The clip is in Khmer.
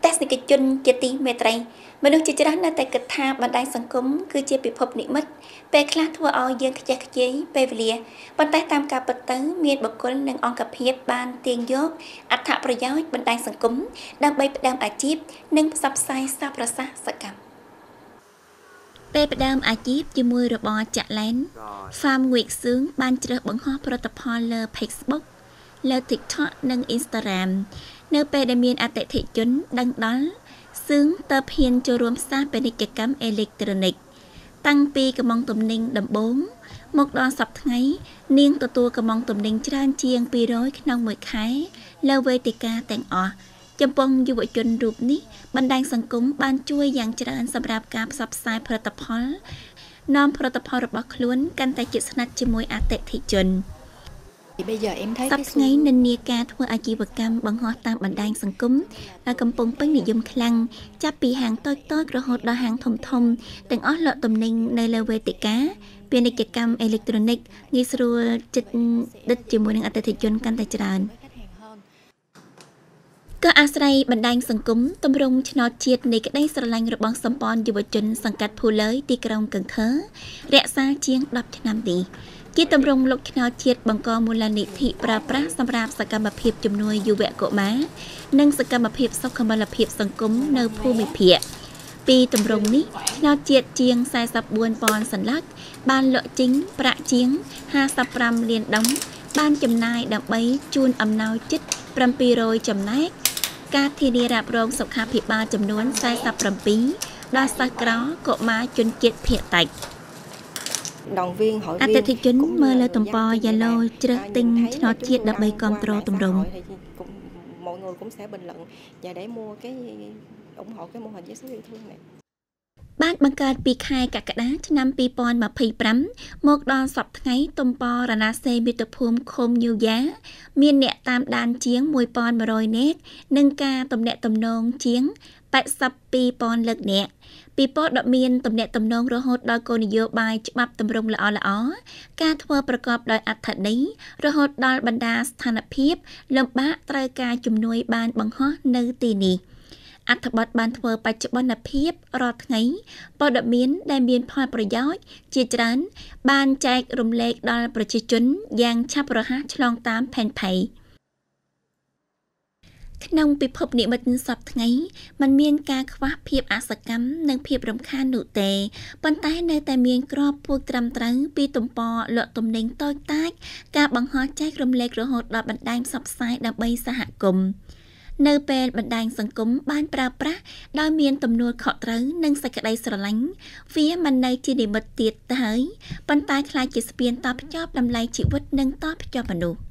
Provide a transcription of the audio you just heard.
ស្សនិកជនជាទីមេត្រីមនុស្សជាច្រើននៅតែគិតថាបណ្ដាញសង្គមគឺជាពិភពនិមិត្តពេលខ្លះធ្វើឲ្យយើងខ្ជះខ្ជាយពេលវេលាប៉ុន្តែតាមការពិតទៅមានបុគ្គលនិងអង្គភាពបានទាញយកអត្ថប្រយោជន៍បណ្ដាញសង្គមដើម្បីផ្ដើមអាជីពនិងផ្សព្វផ្សាយសារប្រសាសន៍សកម្មពេលផ្ដើមអាជីពជាមួយរបរចាក់ឡែនហ្វាមងួយសឿងបានជ្រើសបង្ហោះផលិតផលលើ Facebook លើ TikTok និង Instagram នៅពេលដែលមានអតិថិជនដឹងដល់សឿងទៅហ៊ានចូលរួមផ្សារពាណិជ្ជកម្មអេឡិចត្រូនិកតាំងពីកំងទំនិញដំបូងមកដល់សប្តាហ៍ថ្ងៃនាងទទួលកំងទំនិញច្រើនជាង200ក្នុងមួយខែលើវេទិកាទាំងអស់ចំពោះយុវជនរូបនេះបណ្ដាញសង្គមបានជួយយ៉ាងច្រើនសម្រាប់ការផ្សព្វផ្សាយផលិតផលនាំផលិតផលរបស់ខ្លួនកាន់តែជិតស្និទ្ធជាមួយអតិថិជន Bây giờ em thấy សប្តាហ៍ថ្ងៃនិន្នាការធ្វើអាជីវកម្មបង្ហោះតាមបណ្ដាញសង្គមដែលកំពុងពេញនិយមខ្លាំងចាប់ពីហាងតូចៗរហូតដល់ហាងធំៗទាំងអស់លក់ទំនិញនៅលើវេទិកាពាណិជ្ជកម្មអេឡិចត្រូនិកងាយស្រួលចិត្តដិតជាមួយនឹងអតិថិជនកាន់តែច្រើនក៏អាស្រ័យបណ្ដាញសង្គមទម្រង់ឆ្នោតជាតិនៃក្តីស្រឡាញ់របស់សម្ព័ន្ធយុវជនសង្កាត់ភូលើយទីក្រុងកង្ខើរក្សាជាង10ឆ្នាំនេះជាទម្រង់លុកឆ្នោតជាតិបង្កមូលនិធិប្រើប្រាស់សម្រាប់សកម្មភាពជំនួយយុវកុមារនិងសកម្មភាពសុខុមាលភាពសង្គមនៅភូមិភាគពីទម្រង់នេះឆ្នោតជាតិជាង44,000សន្លឹកបានលក់ចេញប្រាក់ជាង55លានដុំបានចំណាយដើម្បីជូនអំណោយជិត700ចំណែកការធានារ៉ាប់រងសុខាភិបាលចំនួន47ដល់សិស្សក្រកុមារជនជាតិភាគតិចអតិថិជនមើលលើទំព័រយ៉ាឡូជ្រើសទិញឆ្នោតជាតិដើម្បីគាំទ្រទម្រង់ Mọi người cũng sẽ bình luận và để mua cái ủng hộ cái mô hình vé số yêu thương này បានបង្កើតពីខែកក្កដាឆ្នាំ2025មកដល់សប្តាហ៍ថ្ងៃទំព័ររណាសេមាតុភូមិឃុំញូយ៉ាមានអ្នកតាមដានជាង1100នាក់និងការទំនាក់ទំនងជាង82,000លើកនាក់ពីព័ត៌មានទំនាក់ទំនងរហូតដល់គោលនយោបាយច្បាប់ទម្រង់ល្អៗការធ្វើប្រកបដោយអត្ថន័យរហូតដល់បណ្ដាស្ថានភាពលំបាកត្រូវការជំនួយបានបង្ហោះនៅទីនេះអត្ថបទបានធ្វើបច្ចុប្បន្នភាពរាល់ថ្ងៃព័ត៌មានដែលមានផលប្រយោជន៍ជាច្រើនបានចែករំលែកដល់ប្រជាជនយ៉ាងឆាប់រហ័សឆ្លងតាមផែនផៃក្នុងពិភពនិមិត្តសប្តាហ៍ថ្ងៃมันមានការខ្វះភាពអសកម្មនិងភាពរំខាននោះទេប៉ុន្តែនៅតែមានក្របពូជត្រឹមត្រូវពីទំព័រលក់ទំនិញតូចតាចការបង្ហោះចែករំលែករហូតដល់បណ្ដាញផ្សព្វផ្សាយដើម្បីសហគមន៍នៅពេលបណ្ដាញសង្គមបានប្រើប្រាស់ដោយមានទំនួលខុសត្រូវនិងសេចក្តីស្រឡាញ់វាមិននៅជានិមិត្តទៀតទៅហើយប៉ុន្តែក្លាយជាស្ពានតភ្ជាប់តម្លៃជីវិតនិងតភ្ជាប់មនុស្ស